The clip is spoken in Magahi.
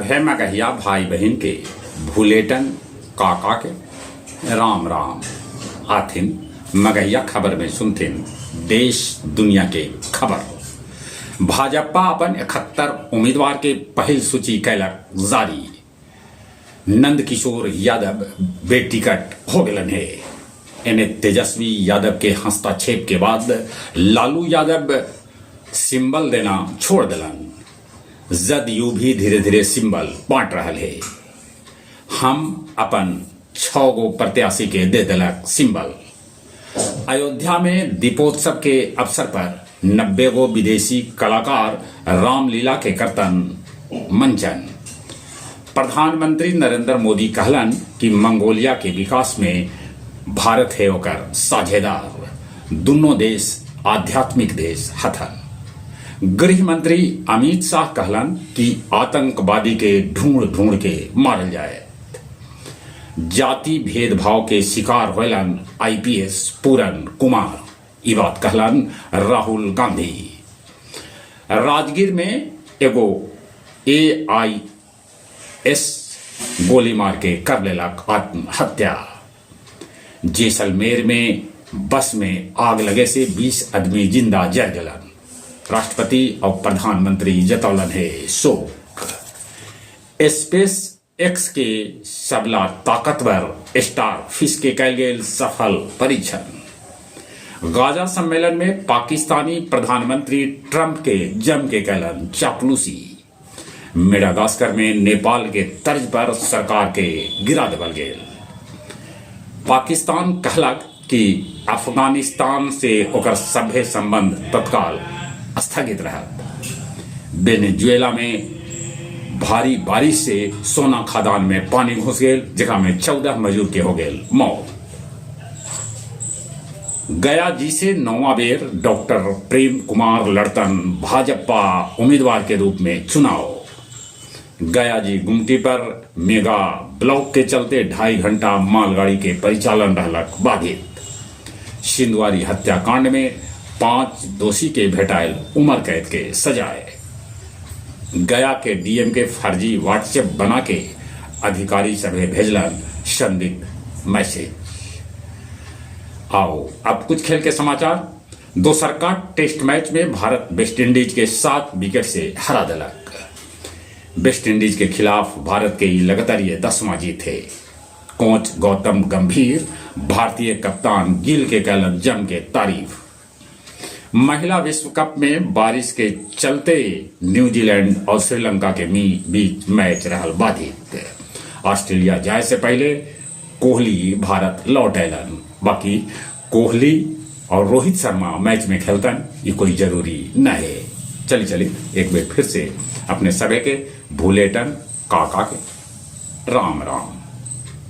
सभे मगहिया भाई बहिन के भुलेटन काका के राम राम। आथिन मगहिया खबर में सुनथिन देश दुनिया के खबर। भाजपा अपन 71 उम्मीदवार के पहिल सूची कैलक जारी। नंदकिशोर यादव बेटिकट हो गेलन हे। एने तेजस्वी यादव के हस्तक्षेप के बाद लालू यादव सिंबल देना छोड़ देलन। जदयू भी धीरे धीरे सिंबल बांट रहल हे। हम अपन 6 गो प्रत्याशी के दे देलक सिंबल। अयोध्या में दीपोत्सव के अवसर पर 90 गो विदेशी कलाकार रामलीला के करतन मंचन। प्रधानमंत्री नरेंद्र मोदी कहलन कि मंगोलिया के विकास में भारत है ओकर साझेदार। दुनों देश आध्यात्मिक देश हथन। गृह मंत्री अमित शाह कहलन कि आतंकवादी के ढूंढ ढूंढ के मारल जाए। जाति भेदभाव के शिकार होलन आईपीएस पूरन कुमार, ई बात कहलन राहुल गांधी। राजगीर में एगो एआईएस गोली मार के कर लेलक आत्महत्या। जैसलमेर में बस में आग लगे से 20 आदमी जिंदा जर गलन। राष्ट्रपति और प्रधानमंत्री जतौलन है शोक। स्पेस एक्स के सबला ताकतवर स्टार फिश के कैल गेल सफल परीक्षण। गाजा सम्मेलन में पाकिस्तानी प्रधानमंत्री ट्रंप के जम के कैलन चापलूसी। मेडागास्कर में नेपाल के तर्ज पर सरकार के गिरा देवल गेल। पाकिस्तान कहलक कि अफगानिस्तान से ओकर सभ्य संबंध तत्काल स्थगित रहत। वेनेजुएला में भारी बारिश से सोना खदान में पानी घुस गेल, जेकरा में 14 मजदूर के हो गेल मौत। गया जी से 9वां बेर डॉक्टर प्रेम कुमार लड़तन भाजपा उम्मीदवार के रूप में चुनाव। गया जी गुमटी पर मेगा ब्लॉक के चलते 2.5 घंटा मालगाड़ी के परिचालन रहलक बाधित। सिंदवारी हत्याकांड में 5 दोषी के भेटायल उम्र कैद के सजाए। गया के डीएम के फर्जी व्हाट्सएप बना के अधिकारी सभे भेजलन संदिग्ध मैसेज। आओ अब कुछ खेल के समाचार। दोसर का टेस्ट मैच में भारत वेस्ट इंडीज के 7 विकेट से हरा दिलक। वेस्ट इंडीज के खिलाफ भारत के लगातार ये 10वां जीत है। कोच गौतम गंभीर भारतीय कप्तान गिल के कहलन जम के तारीफ। महिला विश्व कप में बारिश के चलते न्यूजीलैंड और श्रीलंका के बीच मैच रहल बाधित। ऑस्ट्रेलिया जाए से पहले कोहली भारत लौट अलन। बाकी कोहली और रोहित शर्मा मैच में खेलतन ये कोई जरूरी न है। चली चली एक बार फिर से अपने सभी के भूलेटन काका के राम राम।